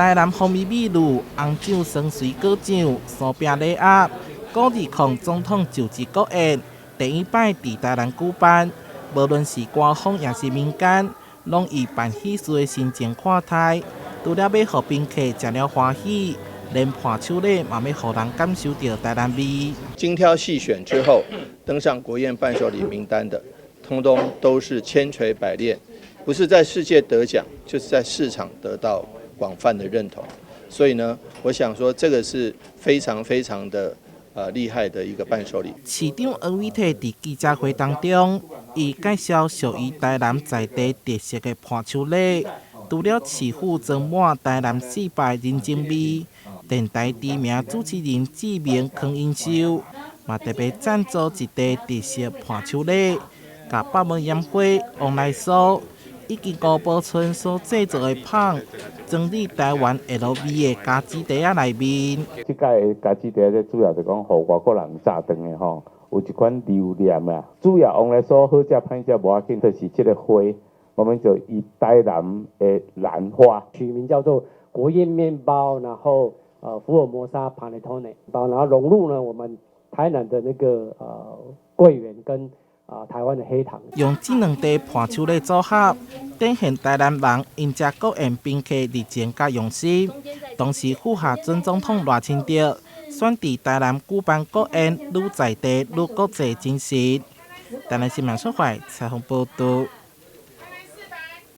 台南蜂蜜美露、紅酒雙水果醬、酥餅禮盒，五二空總統就職國宴第一擺佇台南舉辦，無論是官方抑是民間，攏以辦喜事的心情看待。除了欲予賓客食了歡喜，連伴手禮嘛欲予人感受著台南味。精挑細選之後，登上國宴伴手禮名單的，通通都是千錘百煉，不是在世界得獎，就是在市場得到廣泛的認同。所以呢，我想說這個是非常非常的厲害的一個伴手禮。市長黃偉哲佇記者會當中，伊介紹屬於台南在地特色的伴手禮，除了市府裝滿台南四擺人情味，電台知名主持人志明康英秀嘛特別贊助一塊特色伴手禮，共百慕煙花、旺來酥以及吳寶春所製作的麭裝佇台灣 LV 的加子袋仔內面。這擺的加子袋仔主要就講予外國人炸轉的吼，有一款留念啦。主要旺來酥好食歹食無要緊，就是這个花，我們就以台南的蘭花取名叫做國宴麵包，然後福爾摩沙帕內托內包，然後融入呢我們台南的那個桂圓跟台灣的黑糖。用這兩塊伴手禮組合，展現台南人迎接國宴賓客熱情佮用心。同時符合準總統賴清德選佇台南舉辦國宴，愈在地愈國際精神。台南新聞出發採訪報導。